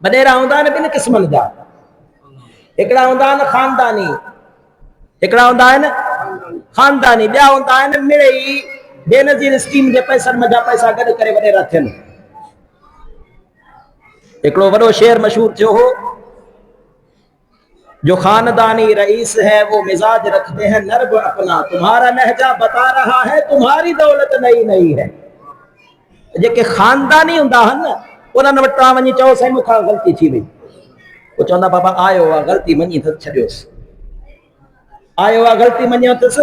وڏيرا هوندا آهن ٻن قسمن جا، هڪڙا هوندا آهن خانداني، هڪڙا هوندا آهن خانداني، ٻيا هوندا آهن مڙئي بينظير اسڪيم جي پئسن منجهان پئسا گڏ ڪري وڏيرا ٿين. هڪڙو وڏو شعر مشهور ٿيو هو، جو خانداني رئيس هي وہ مزاج رکتے هين نرب اپنا، تمهارا لهجه بتا رها هي تمهاري دولت نئي نئي هي. جيڪي خانداني هوندا آهن نه، انهن وٽ توهان وڃي چئو سائين مون کان غلطي ٿي وئي، هو چوندا بابا آيو آ غلطي مڃي اٿس ڇڏيوس، آيو آ غلطي مڃي اٿس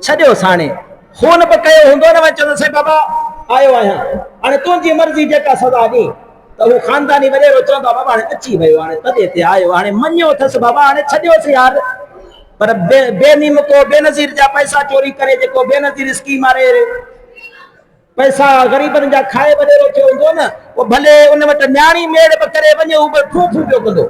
ڇڏيوس. هاڻي خون به ڪيو هوندو نه، وڃي چوندو سائين بابا آيو آهيان هاڻي تنهنجي مرضي جيڪا سزا ڏي. ته هو خانداني وڏيرو چوندو آ بابا هاڻي اچي ويو هاڻي تڏي تي آيو هاڻي مڃيو اٿس بابا هاڻي ڇڏيوس يار. پر بي نيمڪو بينظير جا پئسا چوري ڪري جيڪو بينظير اسڪيم واري پئسا غريبن جا کائي وڏيرو ٿيو هوندو نه، اهو ڀلي ان وٽ نياڻي ميڙ به ڪري وڃي هو به ڦون ڦون پيو ڪندو.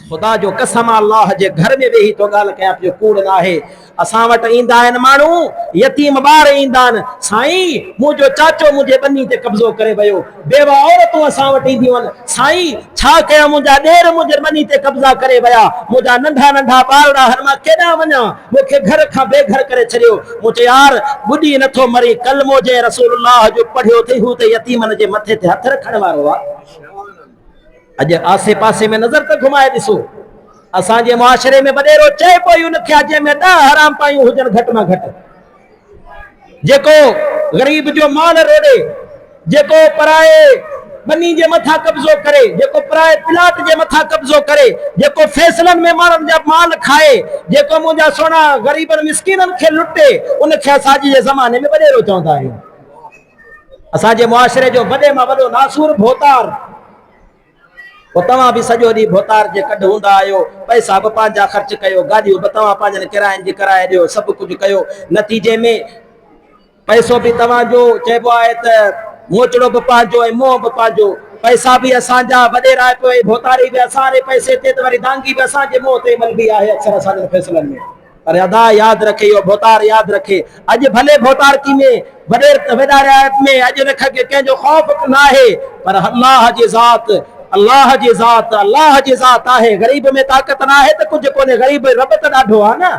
خدا جو قسم آ الله جي گهر ۾ ويهي ٿو ڳالهه ڪيان پيو ڪوڙ ناهي. اسان وٽ ايندا آهن ماڻهو يتيم ٻار ايندا آهن سائين منهنجو چاچو منهنجي ٻني تي قبضو ڪري ويو بيوه عورتون اسان وٽ اينديون آهن سائين ڇا ڪيان منهنجا ڏير منهنجي ٻني تي قبضا ڪري ويا منهنجا ننڍا ننڍا ٻارڙا آهن مان ڪيڏانهن وڃان مون کي گهر کان بي گهر ڪري ڇڏيو. مون چيو يار ٻڏي نٿو مرين، ڪلمو جنهن رسول الله جو پڙهيو اٿئي هو ته يتيمن جي مٿي تي هٿ رکڻ وارو آ. اڄ آسي پاسي ۾ نظر ته گهمائي ڏسو، اسان جي معاشري ۾ وڏيرو چئبو ئي ان کي آ جنهن ۾ 10 حرام پايون هجن گهٽ مان گهٽ. جيڪو غريب جو مال روڙي، جيڪو پرائي ٻني جي مٿان قبضو ڪري، جيڪو پرائي پلاٽ جي مٿان قبضو ڪري، جيڪو فيصلن ۾ ماڻهن جا مال کائي، جيڪو منهنجا سهڻا غريبن مسڪينن کي لٽي، ان کي اسان اڄ جي زماني ۾ وڏيرو چوندا آهيون. اسان جي معاشري جو وڏي مان وڏو ناسور ڀوتار. پوء توهان به سڄو ڏينهن ڀوتار جي ڪڍ هوندا آهيو، پئسا به پنهنجا خرچ ڪيو، گاڏيون به توهان پنهنجن ڪراين جي ڪرائي ڏيو، سڀ ڪجهه ڪيو، نتيجي ۾ پئسو به توهان جو، چئبو آهي ته موچڙو به پنهنجو ۽ منهن به پنهنجو، پئسا به اسان جا، وڏيرائپ ۽ ڀوتاري به اسان واري پئسي تي ته وري دانگي به اسان جي منهن تي ملبي آهي اڪثر اسان جن فيصلن ۾. پر ادا ياد رکي اهو ڀوتار ياد رکي اڄ ڀلي ڀوتارڪي ۾ وڏير وڏاريائپ ۾ اڄ ان کي ڪنهن جو خوف ناهي پر الله جي ذات الله جي ذات الله جي ذات آهي غريب ۾ طاقت ناهي ته ڪجهه ڪونهي غريب رب ته ڏاڍو آهي نه.